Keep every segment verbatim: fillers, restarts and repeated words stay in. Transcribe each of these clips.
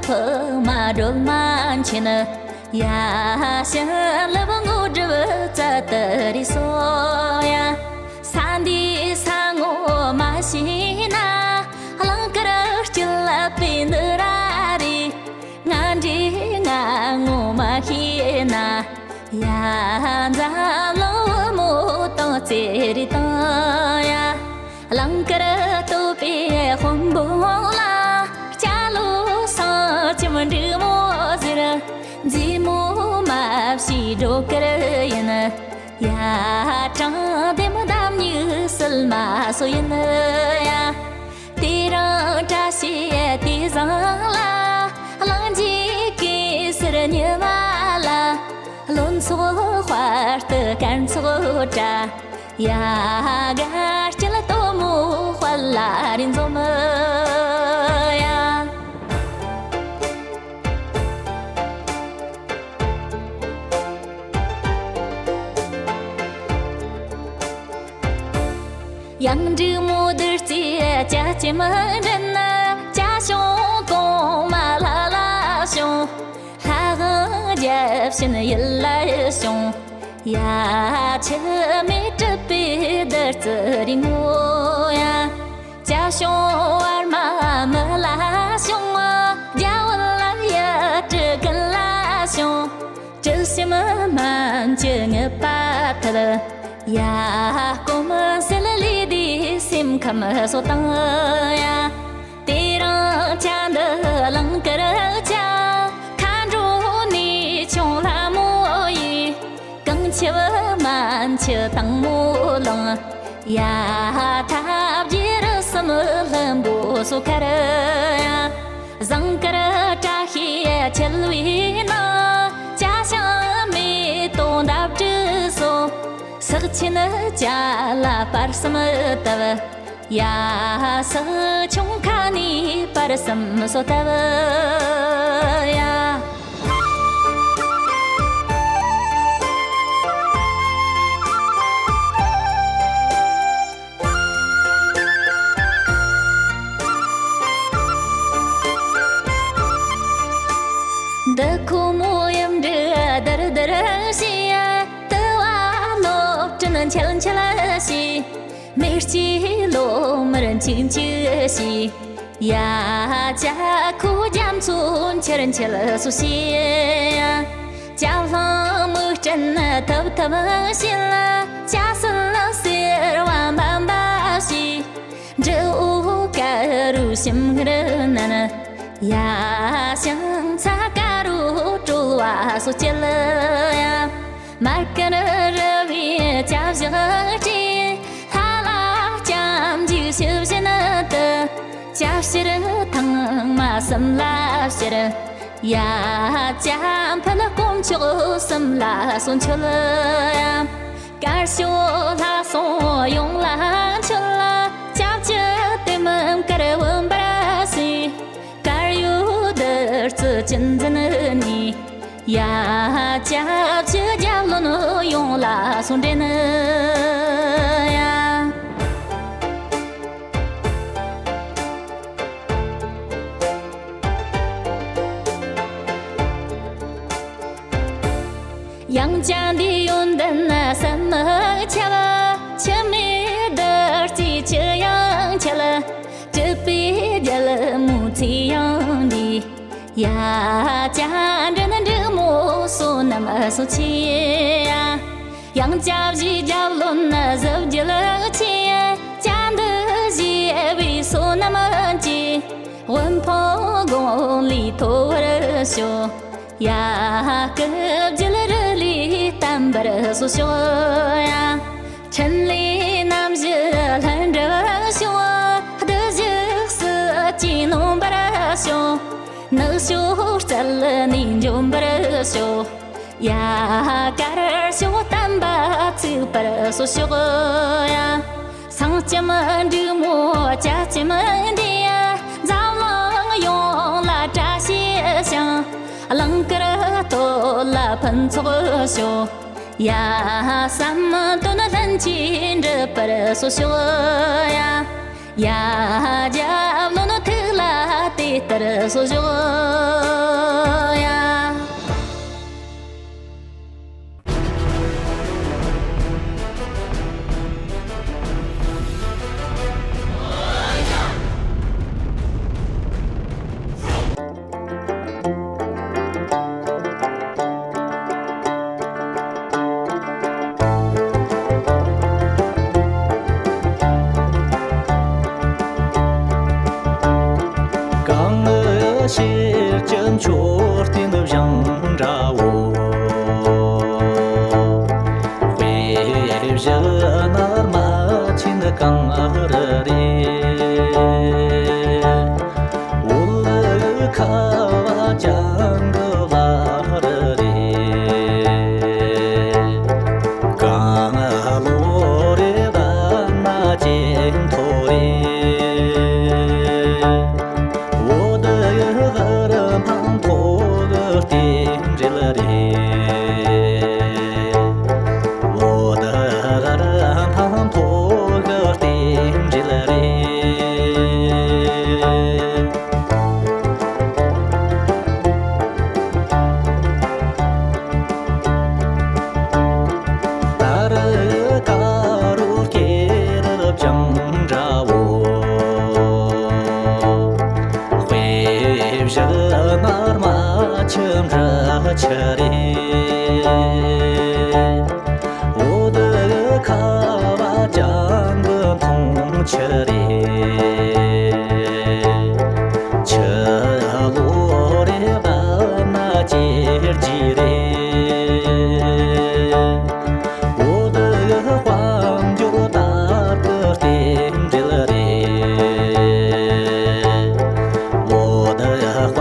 ཕུ་མ་སྒྲོལ་མ་མཁྱེན། ཡ་བྱིན་རླབས་དངོས་གྲུབ་རྩལ་དུ་རེ་གསོལ་ཡ། ས་འདིའི་ས་ངོ་མ་ཤེས་ན། གླིང་དཀར་སྐྱིད་པའི་འདུ་ར་རེད། ང་འདྲའི་ང་ངོ་མ་ཤེས་ན། ཡ་འཛམ་གླིང་བུ་མོ་དང་རྩེ་རེ་དང་ཡ། གླིང་དཀར་སྟོད་པའི་དཔོན་པོ་ལ། སྐྱ་ལོ་སྲང་ལྕམ་འབྲུག་མོ་ཟེར། མཛེས་མོ་མ་བྱས་སྒྲོལ་དཀར་ཡིན། ཡ་དྲང་བདེན་འདམ་སྨྱུག་སིལ་མ་སོ་ཡིན་ཡ། དེ་རིང་བཀྲ་ཤིས་དུས་བཟང་ལ། གླིང་རྗེ་གེ་སར་ཉི་མ་ལ། བློན་ཚོགས་དཔལ་དུ་གར་ཚོགས་བཀྲ། ཡ་དགའ་སྐྱིད་སྟོན་མོ་དཔལ་ལ་རེ་འཛོམས་ཡ། གཡང་འབྲུག་མོ་བདུད་རྩིའི་བྱ་སྐྱེམས་འདྲེན། བྱ་བྱིའུ་གོང་མ་ལྷ་ལ་བྱོན། ལྷ་དབང་བརྒྱ་བྱིན་ཡུལ་ལ་བྱོན། ཡ་འཆི་མེད་གྲུབ་པའི་བདུད་རྩི་རིང་མོ་ཡ། བྱ་བྱིའུ་བར་མ་མི་ལ་བྱོན། རྒྱ་བལ་ཡུལ་གྲུ་གུན་ལ་བྱོན། དྲི་ཞིམ་སྨན་གྱི་རྔུབ་པ་ཐུལ། ཡ་སྐོམ་སེལ་ལས་དེའི་སེམས་ཁམས་སོ་དང་ཡ། དེ་རིང་བྱ་འདི་གླིང་དཀར་བྱ། མཁའ་འགྲོ་ནས་ཆུང་ལྷ་མོ་ཡིས། གངས་ཆུ་མན་ཆུ་དྭངས་མོ་ལང་། ཡ་ཐབས་ཀྱི་རི་གསུམ་ལྷུན་པོ་སོ་ཁར་ཡ། ཟངས་དཀར་བཀྲ་ཤིས་འཁྱིལ་བའི་ནང་། བྱ་ཞིང་མེ་ཏོག་འདབ་དྲུག་སོ། སག་ཆེན་བྱ་ལ་སྤར་གསུམ་བཏབ། ཡ་སག་ཆུང་ཁ་ནས་སྤར་གསུམ་སོ་བཏབ་ཡ། འདི་ཁོ་མོ་ཡུམ་འདྲི་དིར་དིར་བྱས། དུ་བ་ནོར་སྤྲིན་འཁྱིལ་འཁྱིལ་བྱས། མེ་ལྕེ་ལོ་མར་འཁྱུག་འཁྱུག་བྱས། ཡ་བྱ་ཁོ་རྒྱ་མཚོ་འཁྱིལ་འཁྱིལ་སོ་བྱས། བྱ་གླང་མིག་སྤྲིན་ཐིབས་ཐིབས་བྱེད། བྱ་སྲིན་སེར་བ་འབབ་འབབ་བྱས། འབྲི་འོ་དཀར་རོ་ཞིམ་མངར་ནན། ཡ་ཞིང་ཚ་དཀར་རོ་དྲོ་བ་སོ་སྐྱིད་ཡ། མར་དཀར་རི་བོའི་བྱ་བཞག་སྤྲས། ལྷ་ལ་སྐྱབས་འཇུག་ཞུ་བཞིན་དུ། བྱ་ཕྱིར་ཐང་མ་གསུམ་ལ་ཕྱིར། ཡ་བྱ་ཕུད་དཀོན་མཆོག་གསུམ་ལ་སོ་མཆོད་ཡ། དཀར་ཕྱོགས་ལྷ་སྲུང་ཡོངས་ལ་མཆོད། སྐྱབས་ཀྱི་དེ་མིན་དཀར་བུམ་པར་གསོལ། དཀར་ཡོལ་བདུད་རྩི་གཅན་གཟན་ནས། ཡ་སྐྱབས་ཀྱི་རྒྱལ་བློན་ཡོངས་ལ་གསུང་འདྲེན་ཡ། ཡང་བྱ་འདིའི་ཡོན་ཏན་བསམ་མི་ཁྱབ། འཆི་མེད་བདུད་རྩིའི་ཆུ་ཡང་འཁྱིལ། གྲུབ་པའི་རྒྱལ་མོའི་ཚེ་ཡང་འདས། ཡ་བྱ་འདྲེན་འབྲུག་མོ་བསོད་ནམས་གསོག་ཆེ་ཡ། ཡང་བྱ་བཞིའི་རྒྱལ་བློན་གཟི་བརྗིད་ཆེ། བྱ་འདི་བཞེས་པའི་བསོད་ནམས་ཀྱིས། དབུལ་ཕོངས་སྒང་ལས་ཐོབ་པར་ཤོག། ཡ་སྐུ་བརྒྱུད་རི་ལས་བརྟན་པར་གསོལ་ཤོག་ཡ། འཕྲིན་ལས་རྣམ་བཞི་ལྷུན་གྲུབ་ཤོག། བདུད་བཞི་སྲིད་ཀྱིས་ནོན་པར་ཤོག། ནག་ཕྱོགས་རྩད་ནས་འཇོམས་པར་ཤོག། ཡ་དཀར་ཕྱོགས་བསྟན་པ་ཚུགས་པར་གསོལ་ཤོག་ཡ། སེང་ལྕམ་འབྲུག་མོ་བྱ་ལྕམ་འདི་ཡ། འཛམ་གླིང་ཡོངས་ལ་བཀྲ་ཤིས་ཤིང་། གླིང་དཀར་སྟོད་ལ་ཕུན་ཚོགས་ཤོག། ཡ་བསམ་དོན་ལྷུན་གྱིས་འགྲུབ་པར་གསོལ་ཤོག་ཡ། ཡ་རྒྱལ་བློན་ཐུགས་ལ་གཏད་ དེ་ལྟར་གསོལ་ཞོག་ཡ། གང་ཕྱིར་ཀྱང་མཆོད་རྟེན་བཞེངས་འདྲ་བོ། དཔེ་བཞི་ནར་མ་ཆེན་གངས་རི་རེད། འོད་ཁ་བ་ཅན་གྱི་བླ་རི་རེད། གངས་ལོ་རེ་ད་ན་ཅན་མཐོ་རེད། འོད་དཀར་འཕང་མཐོ་གི་རྟེན་འབྲེལ་རེད། འོད་དཀར་འཕང་མཐོ་གི་རྟེན་འབྲེལ་རེད། ད་རུ་དཀར་རོ་སྐེ་རུ་བཅིངས་འདྲ་བོ། དཔེ་བཞི་ནར་མ་ཆུ་འབྲི་ཆུ་རེད། འོད་ཁ་བ་ཅན་གྱི་འཐུང་ཆུ་རེད། ཆུ་ལོ་རེ་བབས་ན་ཅེར་གྱི་རེད། འོད་དཔལ་འབྱོར་དར་གྱི་རྟེན་འབྲེལ་རེད། འོད་དཔལ་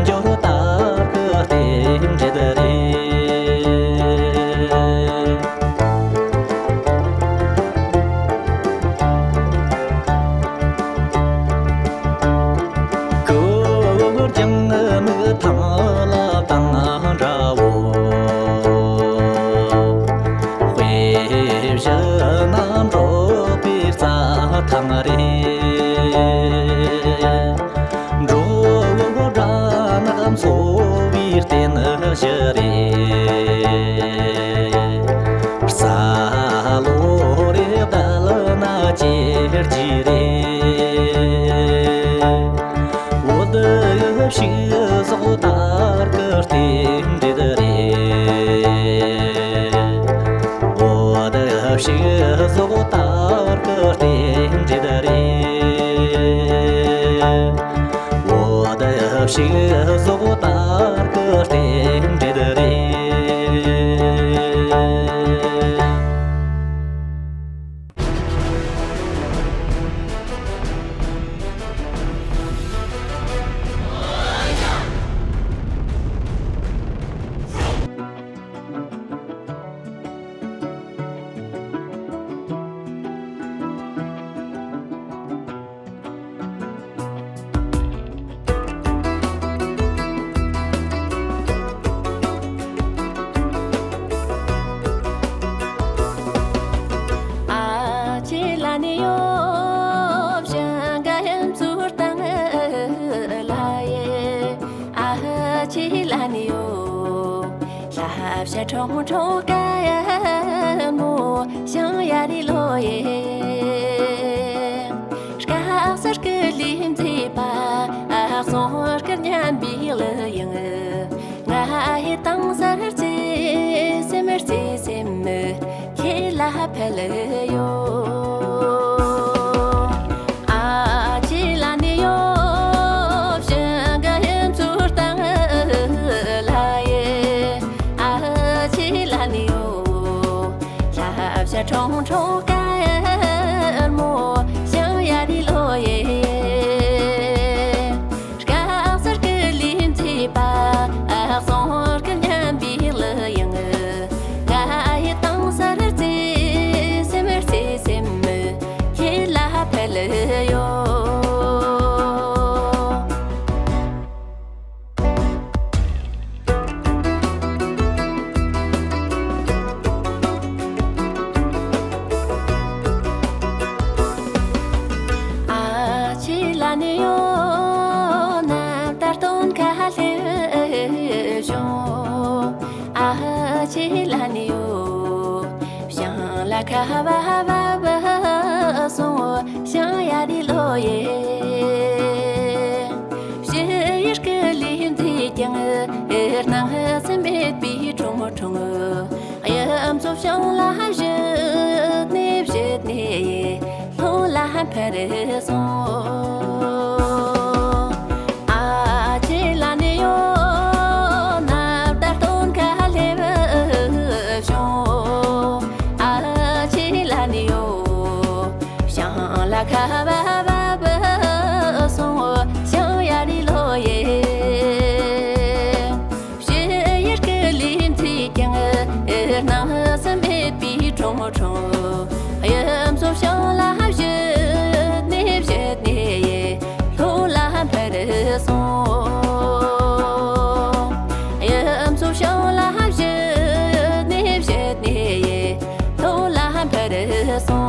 འབྱོར་དར་གྱི་རྟེན་འབྲེལ་རེད། ཀུ་ཀྱང་མིག་ཐང་ལ་བཏང་འདྲ་བོ། དཔེ་བཞི་ན་འབྲོག་པའི་རྩྭ་ཐང་རེད། འབྲོག་སྒྲ་ནག་འཚོ་བའི་རྟེན་གཞི་རེད། ས་ལོ་རེ་བདལ་ན་ཅེར་གྱི་རེད། འོད་ཕྱུགས་ཟོག་དར་གྱི་རྟེན་འབྲེལ་རེད། འོད་ཕྱུགས་ཟོག་དར་གྱི་རྟེན་འབྲེལ་རེད། འོད་ཕྱུགས་ཟོག་དར་གྱི་རྟེན་འབྲེལ་རེད། ཨ་ཅེ་ལ་ནི་ཡོ་བཞིན་ག་ཡིན་ཚུར་བཏང་ལ་ཡེ། ཨ་ཅེ་ལ་ནི་ཡོ། ལྷ་བྱ་ཁྲོང་ཁྲོང་ཀ་ཡ་མོ་ཞང་ཡ་རི་ལོ་ཡེ། སྐ་སར་ཀི་ལི་མཛེས་པ་ཨ་སོང་སྐར་མཉམ་པའི་ལི་ཡང་། ང་ཡི་དང་སར་ཅེ་སེམས་རྩེ་སེམས་ཁྱེད་ལ་ཕལ་ཡོ། ཨ་ཅེ་ལ་ནི་ཡོ་བཞིན་ག་ཡིན་ཚུར་བཏང་ལ་ཡེ། ཨ་ཅེ་ལ་ནི་ཡོ། ལྷ་བྱ་ཁྲོང་ཁྲོང་དཀར་མོ་ཞང་ཡ་རི་ལོ་ཡེ། སྐ་སར་ཀི་ལི་མཛེས་པ་ཨ་སོང་སྐར་མཉམ་པའི་ལི་ཡང་། ང་ཡི་དང་སར་རྩེ་སེམས་རྩེ་སེམས་ཁྱེད་ལ་ཕལ་ཡོ། ཆེ་ལ་ནི་ཡོ། ཞང་ལ་ཁ་བ་བ་བ་སོང་ཞང་ཡ་དི་ལོ་ཡེ། ཕྱི་ཡུལ་གྱི་ལིན་དུས་ཀྱང་སྣང་སེམས་མེད་པའི་ཁྲུང་ཁྲུང་། གཡུ་མཚོ་བྱང་ལ་བཞུད་ནས་བཞུད་ནས་ལྷོ་ལ་འཕུར་སོང་། ཨ་ཅེ་ལ་ནི་ཡོ། ནབ་ད་སྟོན་ཁ་སླེབས་བྱུང་། ཨ་ཅེ་ལ་ནི་ཡོ། ཞང་ལ་ཁ་བ་བ་བ་སོང་ཞང་ཡ་དི་ལོ་ཡེ། ཕྱི་ཡུལ་གྱི་ལིན་དུས་ཀྱང་སྣང་སེམས་མེད་པའི་ཁྲུང་ཁྲུང་། གཡུ་མཚོ་བྱང་ལ་བཞུད་ནས་བཞུད་ནས་ལྷོ་ལ་འཕུར་སོང་། གཡུ་མཚོ་བྱང་ལ་བཞུད་ནས་བཞུད་ནས་ལྷོ་ལ་འཕུར་སོང་།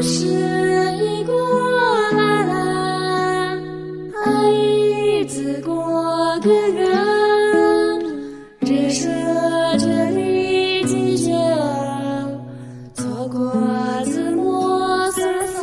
是一个啦啦，爱一直过个人，只是这里计较，错过自我潇洒。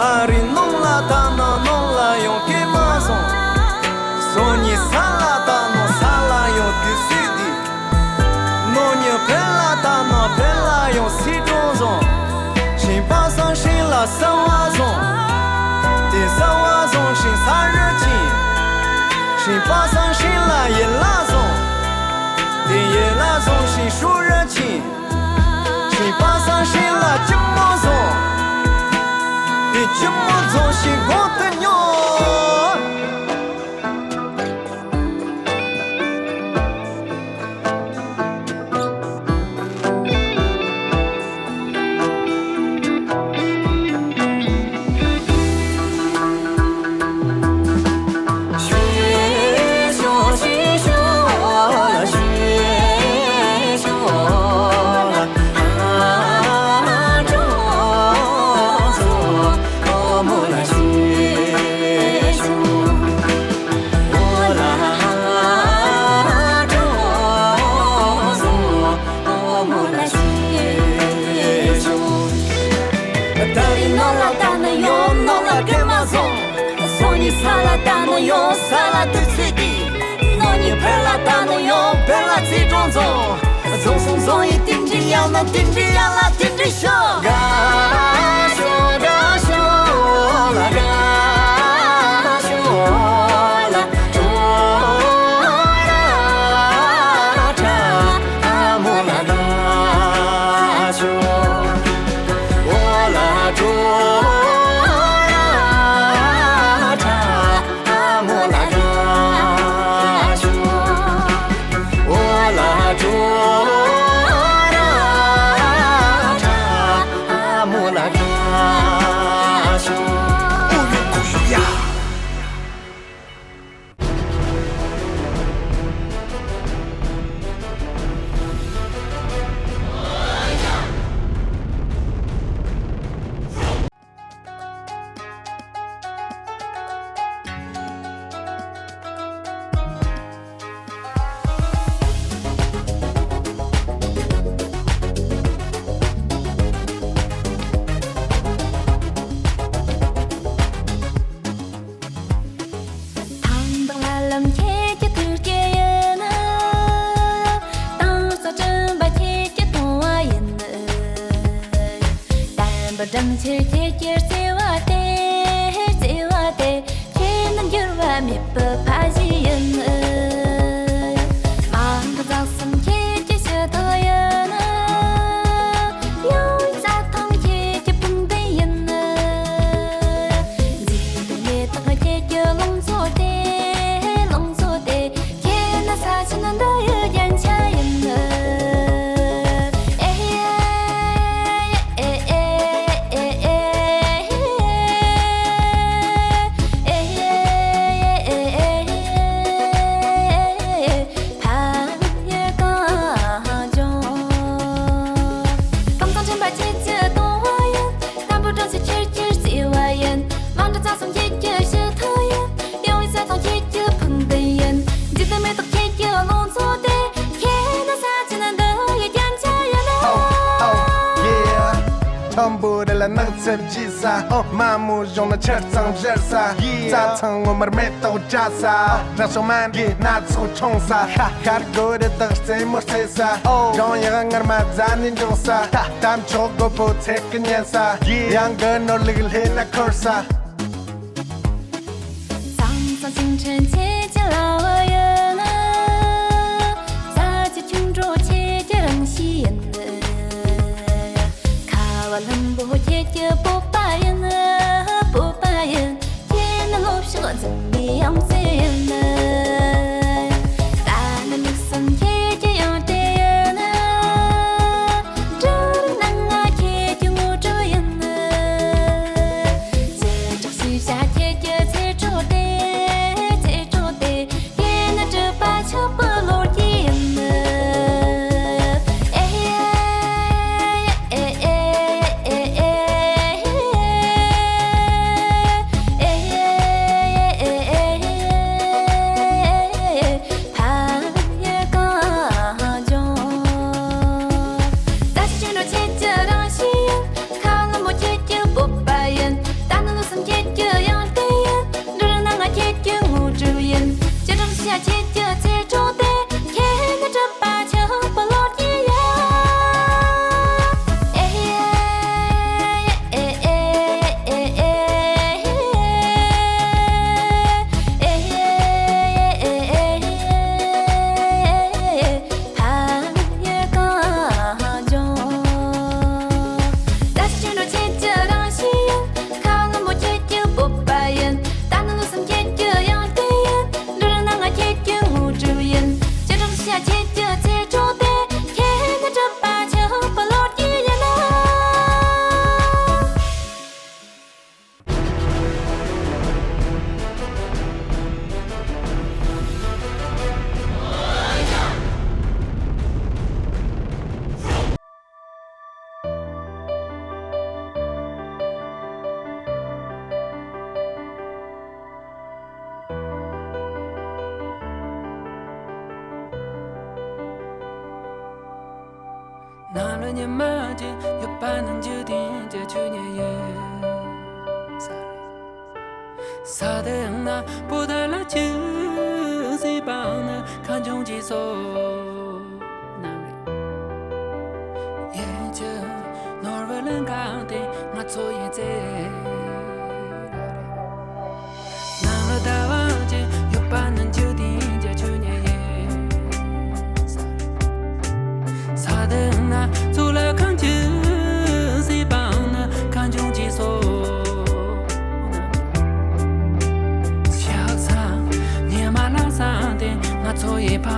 ཨ་རིའི་ནང་ལ་ལྟ་ན་ནང་ལ་ཡང་སྐྱེས་མ་སོང་། སང་ཉིན་ས་ལ་ལྟ་ན་ས་ལ་ཡང་དུས་ཚོད་འདི། ནང་ཉིན་བོད་ལ་ལྟ་ན་བོད་ལ་ཡང་སྲིད་གྲོང་བཟང་། ཤིང་པ་སང་ཤིང་ལ་གསང་བ་བཟང་། དེ་གསང་བ་བཟང་ཤིང་ས་རུ་ཕྱིན། ཤིང་པ་སང་ཤིང་ལ་ཡིད་ལ་བཟང་། དེ་ཡིད་ལ་བཟང་ཤིང་སྲོག་རུ་ཕྱིན། ཤིང་པ་སང་ཤིང་ལ་སྐྱི་མོ་བཟང་། དེ་སྐྱི་མོ་བཟང་ཤིང་གོང་དུ་སྙོག། རྫོང་། རྫོང་སོང་རྫོང་ཡི་དིང་དྲི་ཡང་ན་དིང་དྲི་ཡང་ལ་དིང་དྲི་ཤོ། དགའ་ཤོ་དགའ་ཤོ་ལ་དགའ་ཤོ་ལ་ཁྲོ་ར་ཁྲ་ཨ་མོ་ལ་དགའ་ཤོ་འོ་ལ་ཁྲོ་ར་ཁྲ་ཨ་མོ་ལ་དགའ་ཤོ། འོ་ལ་ཁྲོ་ར་ཁྲ་ཨ་མོ་ལ་དགའ་ཤོ། ཨོ་ལེ་ཁུ་ཡ། ཐང་དང་ལྷ་ལམ་ཁྱེད་ཀྱི་ཐུགས་བསྐྱེད་ཡིན། དྭངས་གཙང་སྤྲིན་པ་ཁྱེད་ཀྱི་གཏོང་བ་ཡིན། བསྟན་པ་སྒྲུབ་ཕྱིར་ཁྱེད་ཀྱི་བརྩེ་བ་དེ། བརྩེ་བ་དེ་ཁྱེད་ནི་འགྱུར་བ་མེད་པའི་ཕ་གཞིས་ཡིན། མ་འདྲ་རྩ་གསུམ་ཁྱེད་ཀྱི་ཕྱི་ཐོག་ཡིན། ཡང་རྩྭ་ཐང་ཁྱེད་ཀྱི་ཕུགས་འདུན་ཡིན། མཛེས་སྡུག་མེ་ཏོག་ཁྱེད་ཀྱི་ལང་ཚོ་དེ། ལང་ཚོ་དེ། ཁྱེད་ནི་ས་ཆེན་འདི་ཡི་རྒྱན་ཆ་ཡིན། ཨེ་ཧེ། ཨེ་ཨེ་ཨེ་ཨེ། ཨེ་ཧེ། ཨེ་ཧེ། ཨེ་ཧེ། ཕ་ཡི་གངས་ལྗོངས། ཀམ་ཚང་ཆེན་པ་ཁྱེད་ཀྱི་གཏོང་བ་ཡིན། དམ་པོ་སྦྲང་ཆར་ཁྱེད་ཀྱི་བརྩེ་བ་ཡིན། མ་འདྲ་རྩ་གསུམ་ཁྱེད་ཀྱི་ཕྱི་ཐོག་ཡིན། ཡང་བའི་རྩྭ་ཐང་ཁྱེད་ཀྱི་ཕུགས་འདུན་ཡིན། མཛེས་སྡུག་མེ་ཏོག་ཁྱེད་ཀྱི་ལང་ཚོ་དེ། ཁྱེད་ནི་ས་ཆེན་འདི་ཡི་རྒྱན་ཆ་ཡིན། Oh, oh, yeah. ཁྲོན་པོ་རི་ལ་ནགས་ཚལ་རྒྱས་ས། ཨོ། མ་མོ་གཞོང་ནི་ཆུ་གཙང་བཞུར་ས། རྩྭ་ཚང་ངོ་མར་མེ་ཏོག་བཀྲ་ས། ར་ཤོང་མན་གྱི་སྣ་ཚོགས་འཁྱོངས་ས། ཤར་སྒོ་རི་དྭགས་རྩེ་མོ་རྩེ་ས། ཨོ། འབྲོང་གཡག་དངར་མ་རྫ་ནས་འབྲོང་ས། ད་དམ་ཕྱོགས་རྒོད་པོ་ཚེ་གི་ཉན་ས། གཡང་གི་ནོར་ལུག་ལྷས་ན་འཁོར་ས། ཟངས་ས་ཞིང་ཆེན་ཁྱེད་ཀྱི་ལ་བ་ཡིན། ས་ཆུ་ཁྱུང་འབྲོག་ཁྱེད་ཀྱི་རང་གཤིས་ཡིན། ཁ་བ་ལྷུན་པོ་ཁྱེད་ཀྱི་སྤོབས་པ་ཡིན། སྤོབས་པ་ཡིན། ཁྱེད་ནི་ལྷོ་ཕྱོགས་འཛིན་པའི་ཡང་རྩེ་ཡིན། རྟ་ནི་མིག་གསུམ་ཁྱེད་ཀྱི་ཡང་སྟེ་ཡིན། འབྲུ་རིགས་སྣ་ལྔ་ཁྱེད་ཀྱི་དངོས་གྲུབ་ཡིན། བྱེ་བྲག་ཤེས་བྱ་ཁྱེད་ཀྱི་ཚེ་སྲོག་སྟེ། ཚེ་སྲོག་སྟེ། ཁྱེད་ནི་གྲུབ་པ་ཆོས་པའི་ལོ་རྒྱུས་ཡིན། ཨེ་ཧེ། ཨེ་ཨེ་ཨེ་ཨེ། ཨེ་ཧེ། ཨེ་ཨེ་ཨེ་ཨེ། ཕ་ཡི་གངས་ལྗོངས། རྩྭ་ཆུ་ཆུང་འབྲོག་ཁྱེད་ཀྱི་རང་གཤིས་ཡིན། ཁ་བ་ལྷུན་པོ་ཁྱེད་ཀྱི་སྤོབས་པ་ཡིན། རྟ་ནི་ལུག་གསུམ་ཁྱེད་ཀྱི་ཡང་སྟེ་ཡིན། འབྲུ་རིགས་སྣ་ལྔ་ཁྱེད་ཀྱི་དངོས་གྲུབ་ཡིན། བྱེ་བྲག་ཤེས་བྱ་ཁྱེད་ཀྱི་ཚེ་སྲོག་སྟེ། ཁྱེད་ནི་གྲུབ་པ་ཆོས་པའི་ལོ་རྒྱུས་ཡིན། ཨེ་ཧེ། ཨེ་ཨེ་ཨེ་ཨེ། ཨེ་ཧེ། ཨེ་ཨེ་ཨེ་ཨེ། ཕ་ཡི་གངས་ལྗོངས། རྩྭ་ཆུ་ཆུང་འབྲོག་ཁྱེད་ཀྱི་རང་གཤིས་ཡིན། ཁ་བ་ལྷུན་པོ་ཁྱེད་ཀྱི་སྤོབས་པ་ཡིན། རྟ་ནི་ལུག་གསུམ་ཁྱེད་ཀྱི་ཡང་སྟེ་ཡིན། འབྲུ་རིགས་སྣ་ལྔ་ཁྱེད་ཀྱི་དངོས་གྲུབ་ཡིན། བྱེ་བྲག་ཤེས་བྱ་ཁྱེད་ཀྱི་ཚེ་སྲོག་སྟེ། ཁྱེད་ནི་གྲུབ་པ་ཆོས་པའི་ལོ་རྒྱུས་ཡིན། ནམ་ལ་ཉི་མ་གཅིག་ཡོད་པ་ན་འཇིག་རྟེན་གྱི་ཆོས་ཉིད་ཡིན་ས་རེད། ས་དེའི་ནང་པོ་ཏ་ལ་ཆུ་སྲིད་པའང་ནི་གངས་ལྗོངས་ཀྱི་སོ། གང་དེ་ང་ཚོ་ཡི་རྩེ། ནམ་ལ་ཟླ་བ་ཅན་ཡོད་པ་ནི་འཇིག་རྟེན་གྱི་ཆོས་ཉིད་ཡིན། ས་དེ་ན་ཚུར་ལ་གང་ཅི་སྲིད་པའང་ནི་གང་བྱུང་ཅི་སོགས། ཆགས་ས་ཉི་མ་ལ་ས་དེ་ང་ཚོ་ཡི་ཕ།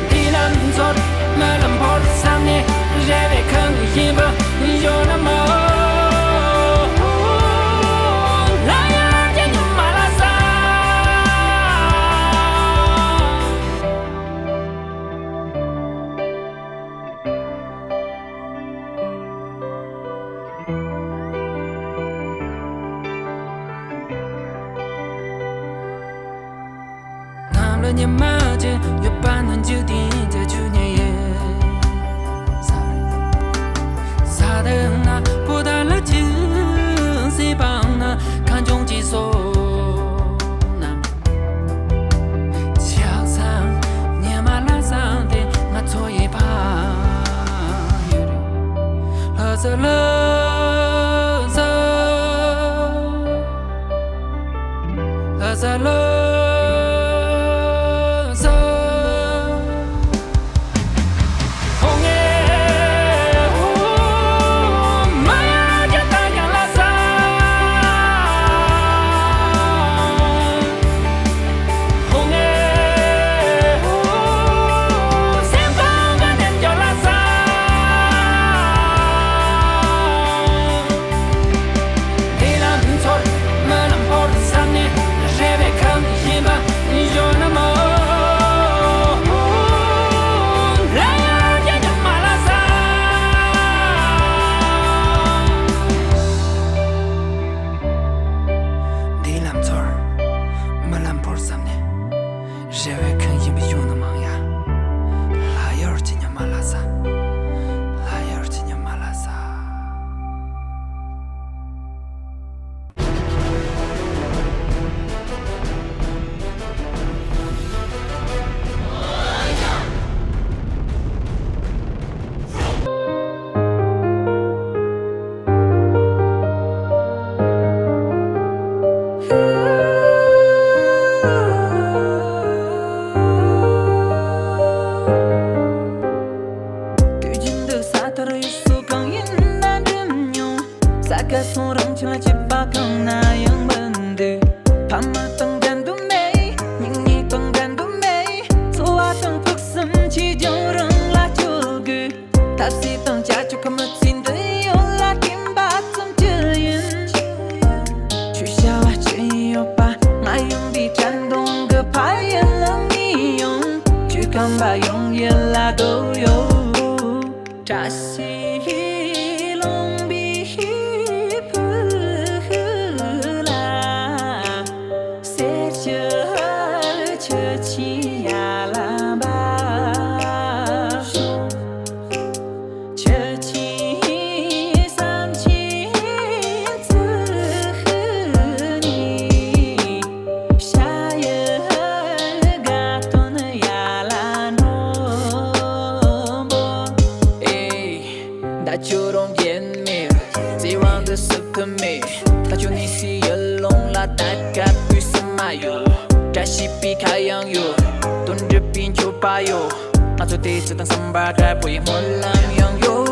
འདི་ལམ་ཚོར་སྨོན་ལམ་བོར་བསམ་ནས་རེ་བའི་ཁང་བཞིན་པ་ཡོད་ན་མོ། ལ་ཡར་གྱི་ཉི་མ་ལ་ས། གནམ་ལ་ཉི་མ་ཅན་ཡོད་པ་ནི་འཇིག་རྟེན་གྱི་ཆོས་ཉིད་ཡིན། ས་དེ་ན་བུ་དང་ལ་ཅི་སྲིད་པའང་ནི་གང་བྱུང་ཅི་སོགས། ཆགས་ས་ཉི་མ་ལ་ས་དེ་ང་ཚོ་ཡི་ཕ་ཡུལ། ལྷ་ས་ལྷ་ས། ལྷ་ས་ལྷ་ས། ཧོ་ངེ་ཧོ། མ་ཡ་རྒྱ་ད་ཡང་ལྷ་ས། ཧོ་ངེ་ཧོ། སེམས་གཏམ་ག་ནས་འཇོག་ལ་ས། འདི་ལམ་ཚོར་སྨོན་ལམ་བོར་བསམ་ནས་རེ་བའི་ཁང་བཞིན་པ་ཡོད་ན་མོ། ལ་ཡ་རྒྱ་ཉི་མ་ལ་ས། འདི་ལམ་ཚོར་སྨོན་ལམ་བོར་བསམ་ནས། རེ་བའི་ཁང་བཞིན་པ་ཡོད་ན་མང་ཡ། ལྷ་ཡར་གྱི་ཉི་མ་ལ་ས། ལྷ་ཡར་གྱི་ཉི་མ་ལ་ས། དུས་རྒྱུན་དུ་ས་མཐོར་ཡུལ་སུ་གང་ཡིན་ན་འགྲིམ་མྱོང་། ས་ཁ་སོང་རང་ཁྱིམ་ལ་སྐྱིད་པ་གང་ན་ཡང་མི་འདུག་ཕ་མ་དང་འགྲན་དུ་མེད། སྙིང་ཉེ་དང་འགྲན་དུ་མེད། འཚོ་བ་དང་ཕུགས་བསམ་ཆེ་ཆུང་རང་ལ་བཅོལ་དགོས། ཐབས་ཤེས་དང་བྱ་སྤྱོད་ཀྱི་མི་ཚེ་འདི་ཡོད་ལ་དྲན་པ་ཙམ་ཅི་ཡིན། ཆོས་བྱ་བ་ཅི་ཡོད་པ་ང་ཡོང་བའི་དྲན་གདུང་གི་ཕ་ཡུལ་ལ་མི་ཡོང་། ཆོས་ཁམས་པ་ཡོང་ཡུལ་ལ་སྡོད་ཡོད། བཀྲ་ཤིས་ལུང་པའི་ཕུག་ལ། གསེར་ཞུ་ཆུ་ཆེན་ཡར་ལ་འབབ་བྱུང་། ཆུ་ཆེན་ཟམ་ཆེན་བརྩིགས་ནས། ཤ་ཡི་དགའ་སྟོན་ཡར་ལ་འགྲོ་འབོ། ཨེ། ད་ཁྱོད་རང་རྒྱན་མེད། བརྩེ་བ་འདི་སྲིད་དུ་མེད། ད་ཁྱོད་ནི་སའི་ཡུལ་ལུང་ལ་ད་ག་དུས་སུ་མ་ཡོད། བཀྲ་ཤིས་པའི་ཁ་གཡང་ཡོད། དོན་འགྲུབ་པའི་མཆོད་པ་ཡོད། ང་ཚོ་དེ་ཚོ་དང་བསམ་པ་འདྲ་པོ་ཡི་སྨོན་ལམ་ཡང་ཡོད།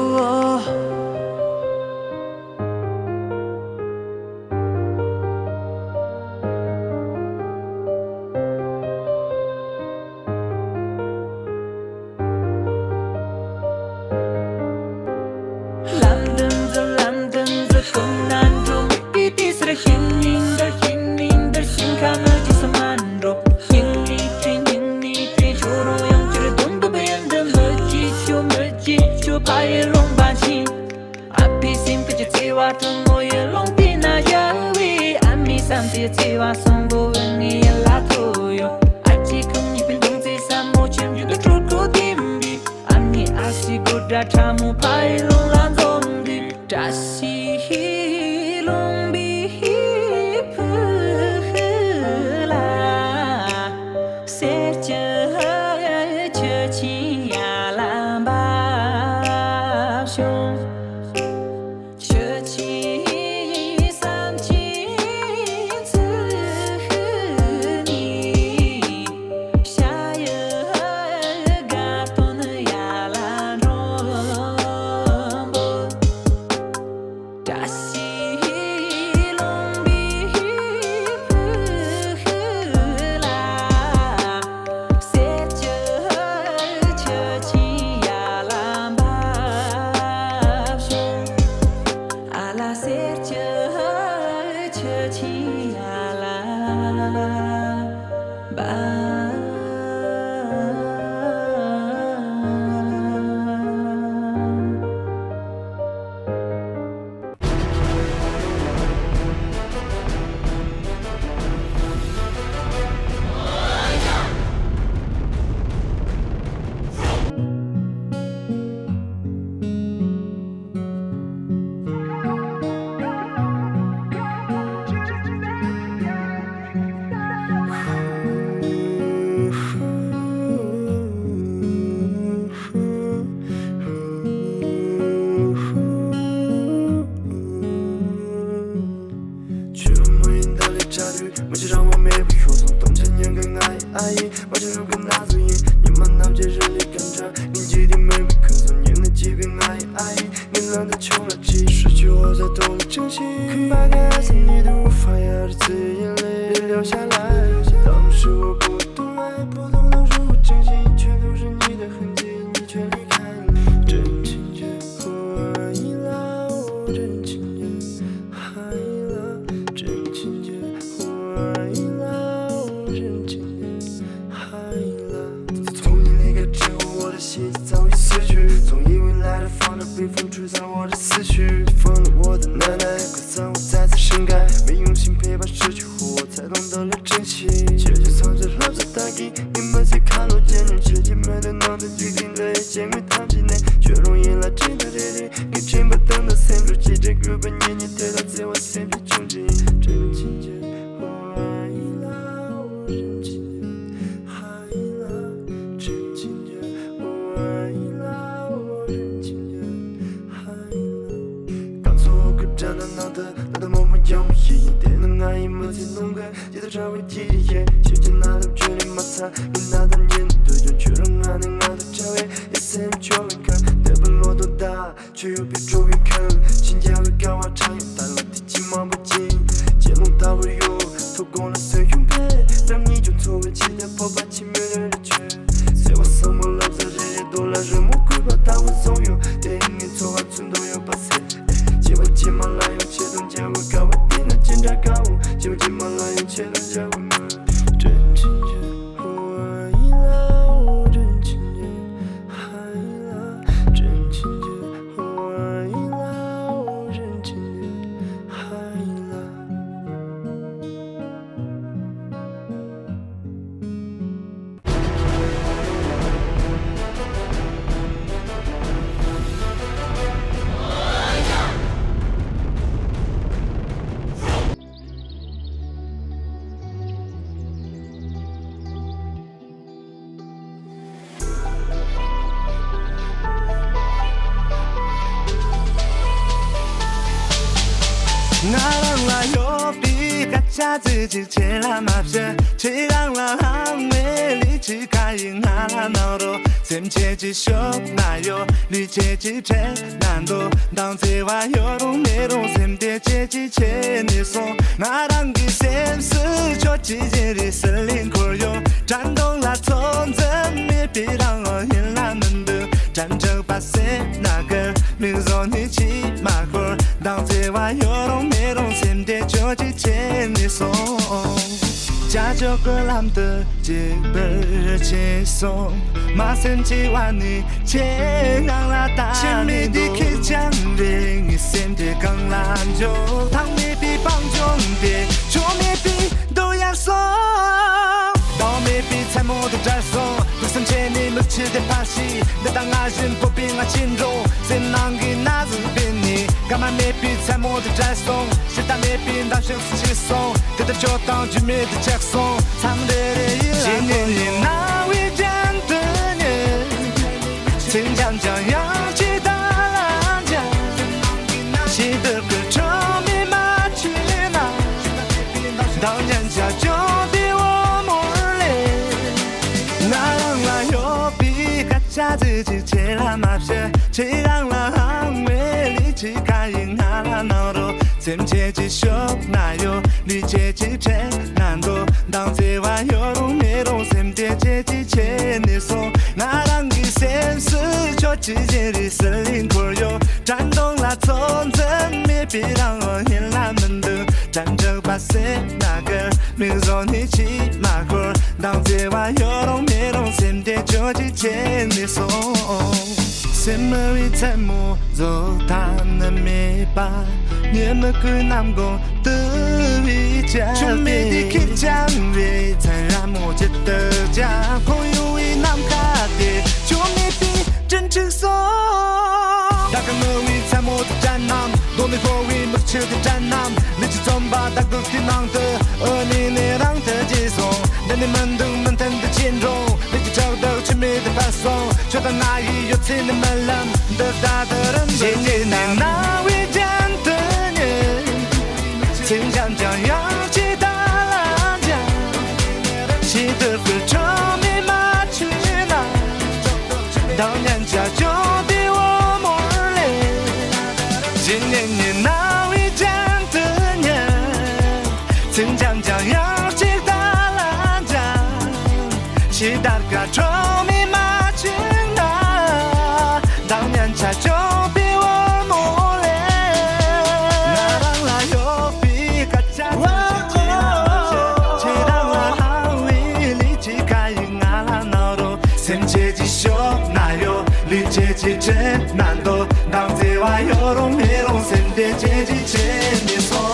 ལམ་འདི་ཚོ་ལམ་འདི་ཚོ་ཀུན་ན་འགྲོ་མི་དེ་དེ་སར་ཤིང་ནི་འདར་ཤིང་ནི་འདར་ཤིང་ཁ་ན་ཅི་སུ་མ་འགྲོ། སྙིང་ནི་དྲི་སྙིང་ནི་དྲི་ཁྱོད་རང་ཡང་ཅིར་དུང་དུ་བེ་ བརྩེ་བ་བཟང་པོ་འོད་ངའི་ཡིད་ལ་ཐོབ་ཡོད། ཨ་ཅེ་ཁོང་གཉིས་པའི་མདུང་རྩེ་ཟབ་མོ་ཁྱིམ་རྒྱུད་དུ་སྤྲུལ་སྐུ་ལྡན་པའི། ཨ་མའི་ཨ་སྲས་སྐུ་དགྲ་ཁྲ་མོ་ཕ་ཡི་ལུང་ལ་འཛོམས་ཏེ། བཀྲ་ཤིས་ལུང་པའི་ཕུག་ལ། གསེར་གྱི་ཆུ་ཆེན་ཡར་ལ་འབབ་བྱུང་། ཆུ་ཆེན་བསམ་ཆེན་ཚུགས་ནས། ཤ་ཡི་དགའ་སྟོན་ཡར་ལ་འགྲོ་འབོད། བཀྲ་ཤིས་ལུང་པའི་ཕུག་ལ། གསེར་གྱི་ཆུ་ཆེན་ཡར་ལ་འབབ་བྱུང་། ཨ་ལ་གསེར་གྱི་ཆུ་ཆེན་ཡར་ལ་འབབ། ཆོས་མ་ཡིན་ད་ལས་བྱ་དུས། མ་བྱེད་རང་དབང་མེད་པའི་ཤོག་ཟོང་། སྟོང་ཆ་ཉན་མཁན་ང་ཡི་ཨ་ཡིན། མ་བྱེད་རང་གི་ན་ཟུག་ཡིན། ཉི་མ་ནམ་མཁའི་རི་ལི་གམ་ཆ། ངན་ཇི་དེ་མེད་པའི་ཁུ་ཚོ། ཉན་ན་བྱིས་པའི་ང་ཡི་ཨ་ཡིན། ངན་ལང་དུ་ཆུང་ལ་ཅི། ཧྲུ་ཆུ་འོ་ཟ་དོ་ལ་ཅང་ཤི། ཁུན་པ་ག་སི་ནི་དུ་ཧྥ་ཡར་ཙི་ཡིན་ལེ་ལེ་ལེའོ་ཤ་ལ། དམ་ཧྲུ་བོ་བུ་དུང་ལ་བུ་དུང་ལ་ཧྲུ་ཅང་ཤི། ཆོས་དུ་ཧྲུ་ཉི་དུ་ཧུན་ཅི་ཉི་ཆོས་ལི་ཁ་ལ། དྲིན་ཆེན་གྱི་ཧོ་ཡིན་ལ་འོ་དྲིན་ཆེན་གྱི། ཧ་ཡིན་ལ། དྲིན་ཆེན་གྱི་ཧོ་ཡིན་ལ་འོ་དྲིན་ཆེན་གྱི་ཧ་ཡིན་ལ། ཚོང་ཡིན་ལས་ཀ་བྲེལ་བ་འོ་ད་ཤེས་ཀྱི་རྩ་བའི་སྲིད་ཇུས། ཚོང་ཡིན་བའི་ལ་རེ་ཧྥང་ད་པི་ཧྥང་འཁྲུལ་ཚར་འོ་ད་སྲིད་ཇུས། ཧྥང་ད་འོ་ད་ན་ན་ཁ་ཚང་འོ་ཙ་ཙི་ཧྲིང་ག་མི་ཡོང་ཞིང་ཕེབས་པ་སྲིད་ཇུས། ཧོ་ཚ་དང་འདོད་ལ་དྲིན་ཆེ། ཆོས་ཀྱི་སངས་རྒྱས་ལྷ་བཟོ་ལྟ་གི་མི་མ་ཚིག་ཁ་ལོ་བརྒྱ་ནས་ཆོས་ཀྱི་མོས་ལ་ནང་དུ་འཇིག་རྟེན་ལ་ཡི་སྐྱེ་དངོས་ཐམས་ཅད་ནས་ཁྱོད་རང་ཡིན་ལ་དྲིན་དུ་རེ་རེ་གི་དྲན་པ་དང་དང་སེམས་རུ་ཅི་དྲན་དགོས་པ་ཉིད་ནི་དེ་ལ་བརྩེ་བ་སེམས་ཀྱི་ཆུང་ཆེན་དྲིན་ཆེན་གྱི་ཧོ་ཨ་ཡིན་ལ་འོ་དྲིན་ཆེན་གྱི་ཧ་ཡིན་ལ་དྲིན་ཆེན་གྱི་ཧོ་ཨ་ཡིན་ལ་འོ་དྲིན་ཆེན་གྱི་ཧ་ཡིན་ལ། ཀམ་སོ་གི་དགྲ་ན་ནང་དུ་ད་ལྟ་མོ་མོ་རྒྱང་མོ་ཞིག་ཡིན། དེ་ནི་ང་ཡི་མི་ཚེ་ནང་གི་ཇི་ལྟར་བྱ་བའི་སྐྱིད་ཡི་ཁྱེད་ཁྱེད་ཀྱི་ན་ལ་བརྗོད་ནས་མ་ཚར། ངའི་ན་ད་ཉན་དུ་བྱུང་། ཁྱོད་རང་ང་ནི་ང་དང་བྲལ་བས་ཡ་སེམས་ཆོག་ལ་མཁན་དེ་པ་ལོ་དོ་ད་ཆུ་ཡོད་པའི་བྲོ་བའི་མཁན་ཕྱིན་རྒྱལ་བའི་སྐལ་བ་ཕྲ་ཡོད་ད་ལ་དེ་ཅི་མང་པོ་ཅིག་ཅེ་ལོང་ལྟ་བུར་ཡོད་ཐུག་གོང་ལ་སོན་ཤུགས་འཕེལ་རང་ཉིད་ཀྱང་འཚོ་བའི་ཆེད་དུ་སྤོབས་པ་ཆེ་མོས་རེ་རེ་བྱོས། སེ་བ་ས་མོ་ལབ་ས་རེ་རེ་རྡོ་ལ་རི་མོ་བརྐོས་པ་ལྟ་བུ་བཟུང་ཡོད་དེ་ངའི་འཚོ་བ་ཚུན་དུ་ཡོད་པ་ཟེར། སྐྱེ་བ་ཕྱི་མ་ལ་ཡང་ཆེད་དུ་འཇལ་བའི་དཀའ་བ་དེ་ན་ཅི་འདྲ་དཀའ་འོང་། སྐྱེ་བ་ཕྱི་མ་ལ་ཡང་ཆེད་དུ་འཇལ་བའི་ངོས། དྲིན་ཆེན་གྱི་ཧོ་ཨ་ཡིན་ལ་འོ་དྲིན་ཆེན་གྱི་ཧ་ཡིན་ལ། དྲིན་ཆེན་གྱི་ཧོ་ཨ་ཡིན་ལ་འོ་དྲིན་ཆེན་གྱི་ཧ་ཡིན་ལ། ང་རང་ལ་ཡོད་པའི་སྐད་ཆ་ཚིག་གཅིག་ཁྱེད་ལ་མ་བཤད། ཁྱེད་རང་ལ་ལྷང་མེད་ལི་ཅི་ཀ་ཡིས་ང་ལ་གནང་རོགས། སེམས་ཁྱེད་ཀྱི་ཤོག་ན་ཡོད། ལུས་ཁྱེད་ཀྱི་དྲན་ན་འདུག་མདང་བརྩེ་བ་ཡོད་རུང་མེད་རུང་སེམས་བདེ་ཁྱེད་ཀྱི་ཆེད་ནས་སོང་། ང་རང་གི་སེམས་སུ་ཁྱོད་ཀྱི་ཡིན་རེད་ཟེར་ལིང་འཁོར་ཡོད། དྲན་གདུང་ལ་ཚོད་འཛིན་མེད་པའི་རང་དབང་ཡིན་ལ་མི་འདུག་དྲན་དྲག་པ་སེམས་ན་གི་མིག་བཟོ་ནི་ཅི་མ་འཁོར། མདང་བརྩེ་བ་ཡོད་རུང་མེད་རུང་སེམས་བདེ་ཁྱོད་ཀྱི་ཆེད་ནས་སོང་། བྱ་སྤྱོད་ཀྱི་ལམ་དུ་འཇུག་པར་བྱས་སོང་། མ་སེམས་ཀྱི་བ་ནི་ཁྱེད་རང་ལ་ལྟ་ནས་འདུག་ཁྱིམ་མི་འདི་ཁེར་རྐྱང་རེད། ངའི་སེམས་དེ་གང་ལ་འཇོག་ཐང་མེད་པའི་སྤང་ལྗོངས་དེ་ཆུ་མེད་པའི་རྡོ་ཡར་སོང་། ཟླ་བ་མེད་པའི་མཚན་མོ་དེ་བྲལ་སོང་། ཐུགས་བསམ་བྱས་ནས་མིག་ཆུ་དེ་ཕར་ཕྱིས། འདི་ལྟར་ང་བཞིན་སྤོབས་པའི་ང་ཆེན་འགྲོ། སེམས་ནང་གི་ན་ཟུག་བེད་ནས་སྐར་མ་མེད་པའི་མཚན་མོ་དེ་བྲལ་སོང་། ཕྱིར་ལྟ་མེད་པའི་འདམ་ཤག་ཏུ་ཆགས་སོང་། དེ་ལྟར་ཁྱོད་དང་རྒྱུས་མེད་དུ་ཆགས་སོང་། མཚམས་རེ་རེ་ཡིད་ལ་ཞེ་ནས་ཉེ་ན་བའི་རྒྱན་དུ་ཉེ། ཚིག་འཇམ་ཅང་ཡང་ཅི་ལྟར་ལ་འཇམ། ཞེ་འདོད་ཀྱི་ཁྲོམ་མི་མ་བྱུང་ན། བདག་ཉན་བྱ་ཅོག་དེ་འོ་མོ་ལས། ང་རང་ལ་ཡོད་པའི་སྐད་ཆ་ཚིག་གཅིག་ཁྱེད་ལ་མ་བཤད། ཁྱེད་རང་ལ་ཧང་བའི་ལི་ཁྱི་ཁ་ཡིག་ང་ལ་གནང་རོགས། སེམས་ཁྱེད་ཀྱི་ཕྱོགས་ན་ཡོད། ལུས་ཁྱེད་ཀྱི་ཁྲེལ་ན་འདུག་མདང་བརྩེ་བ་ཡོད་རུང་མེད་རུང་སེམས་དེ་ཁྱེད་ཀྱི་ཁྱེད་ནས་སོང་། ང་རང་གི་སེམས་སུ་ཁྱོད་ཀྱི་བཞིན་རས་སུ་ལིང་འཁོར་ཡོད། དྲན་གདུང་ལ་ཚོད་འཛིན་མེད་པའི་རང་དབང་ཡིན་ལ་མི་འདུག་དྲན་དྲག་པ་སེམས་ན་གི་མིག་བཟོ་ནི་ཅི་མ་འཁོར། མདང་བརྩེ་བ་ཡོད་རུང་མེད་རུང་སེམས་དེ་ཁྱོད་ཀྱི་ཁྱེད་ནས་སོང་། སེམས་མི་བའི་མཚན་མོ་བཟོ་ཐབས་ནི་མེད་པ། ཉི་མ་ཀུན་ནམ་གུང་དུ་བའི་ཆ་ཆུ་མེད་དེ་ཁེར་རྐྱང་རེད། མཚན་ར་མོ་ཇི་ལྟར་ཀྱང་ཁོང་ཡུལ་བའི་ནམ་མཁའ་དེ་ཆུ་མེད་པའི་སྤྲིན་འཁྲིགས་སོང་། ད་གི་ནུ་བའི་མཚན་མོ་དུ་དྲན་ནམ་གདོང་ནས་ཤོར་བའི་མིག་ཆུ་དུ་དྲན་ནམ་ལུས་ཀྱི་རྩོམ་པ་ད་གུག་དེ་ནང་དུ་ཨ་ནི་ནས་རང་དུ་བརྗེད་སོང་། འདི་ནི་མི་འདུག་མི་མཐུན་དུ་ཕྱིན་འགྲོ། ལུས་ཀྱི་ཕྲག་དོག་ཆུ་མེད་དུ་བབས་སོང་། ཁྱོད་དང་ང་ཡི་ཡོད་ཚད་ནི་རྨི་ལམ་འདི་ལྟ་དུ་རིམ་བཞིན་ཉལ་ནས་ན་བའི་རྒྱན་དུ་ཉལ། ཚིག་འཇམ་ཅང་ཡང་ཅི་ལྟར་ལ་འཇམ། ཞེ་འདོད་ཀྱི་ཁྲོམ་མི་མ་བྱུང་ན། བདག་ཉན་བྱ་ཅོག་དེ་འོ་མོ་ལས། བཞིན་ཉལ་ཉལ་ན་བའི་རྒྱན་དུ་ཉལ། ཚིག་འཇམ་ཅང་ཡང་ཅི་ལྟར་ལ་འཇམ། ཞེ་འདོད་ཀྱི་ཁྲོམ་མི་མ་བྱུང་ན། བདག་ཉན་བྱ་ཅོག་དེ་འོ་མོ་ལས། ང་རང་ལ་ཡོད་པའི་སྐད་ཆ་ཚིག་གཅིག་ཁྱེད་ལ་མ་བཤད། ཁྱེད་རང་ལ་ཧང་བའི་ལི་ཁྱི་ཁ་ཡིག་ང་ལ་གནང་རོགས། སེམས་ཁྱེད་ཀྱི་ཕྱོགས་ན་ཡོད། ལུས་ཁྱེད་ཀྱི་དྲན་ན་འདུག་མདང་བརྩེ་བ་ཡོད་རུང་མེད་རུང་སེམས་དེ་ཁྱེད་ཀྱི་ཁྱེད་ནས་སོང་།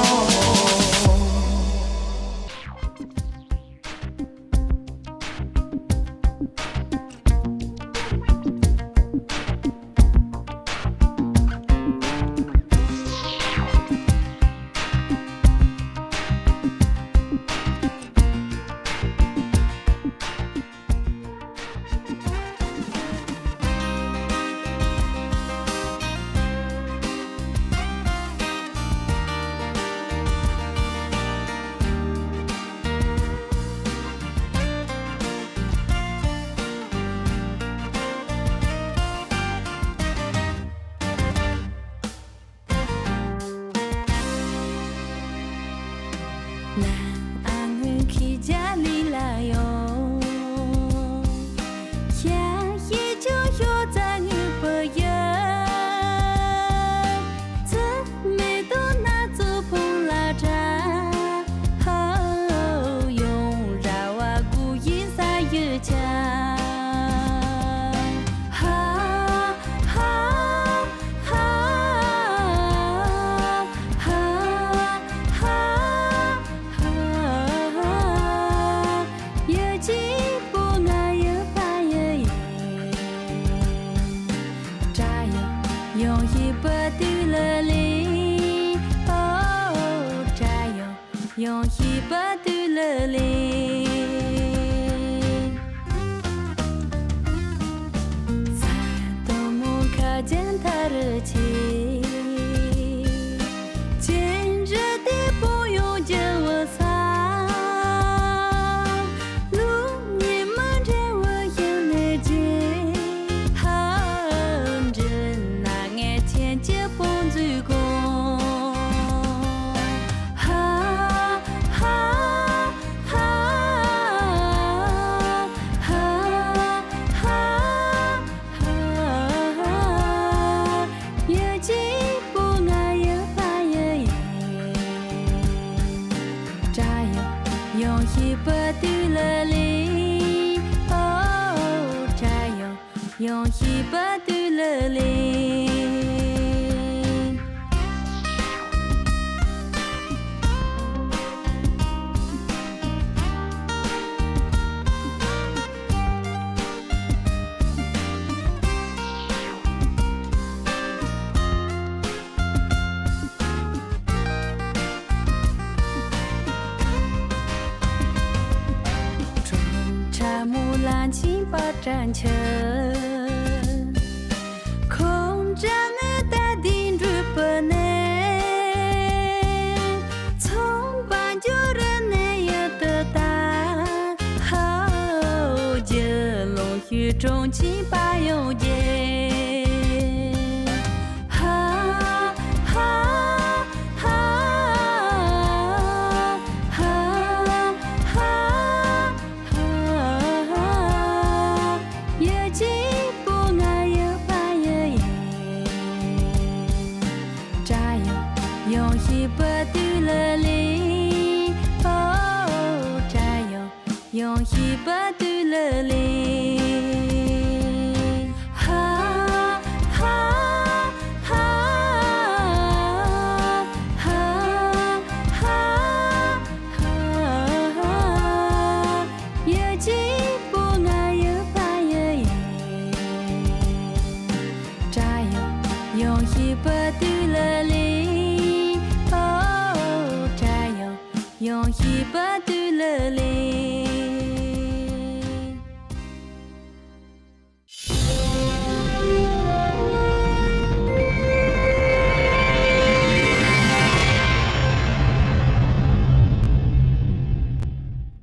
ཤེས་པ་དུས་ལ་ལེན། ཨོ། དྲ་ཡང་ཡང་ཤེས་པ་དུས་ལ་ལེན། ཁྲོམ་ཁྲ་མོ་ལ་མཆིན་པ་དྲན་ཆེ། ཁོང་ཅག་ནི་ད་དེ་འགྲུལ་པ་ནས། ཚོང་པ་འཇོ་རུ་ནས་ཡོད་དུ་ད། ཧའོ། རྒྱུ་ལོང་ཤུལ་གྲོང་ཆེན་པ་ཡོང་རྒྱུ། ཧ། ཧ། ཧ། ཧ། ཧ། ཡ་གཅིག་པོ་ང་ཡོད་པ་ཡོད་ཡིན། དྲ་ཡང་ཡང་ཤེས་པ་དུས་ལ་ལེན། ཨོ། དྲ་ཡང་ཡང་ཤེས་པ་དུས་ལ་ལེན། ཧ། ཧ། ཧ། ཧ། ཧ། ཡ་གཅིག་པོ་ང་ཡོད་པ་ཡོད་ཡིན། དྲ་ཡང་ཡང་ཤེས་པ་དུས་ལ་ལེན། ཨོ། དྲ་ཡང་ཡང་ཤེས་པ་དུས་ལ་ལེན།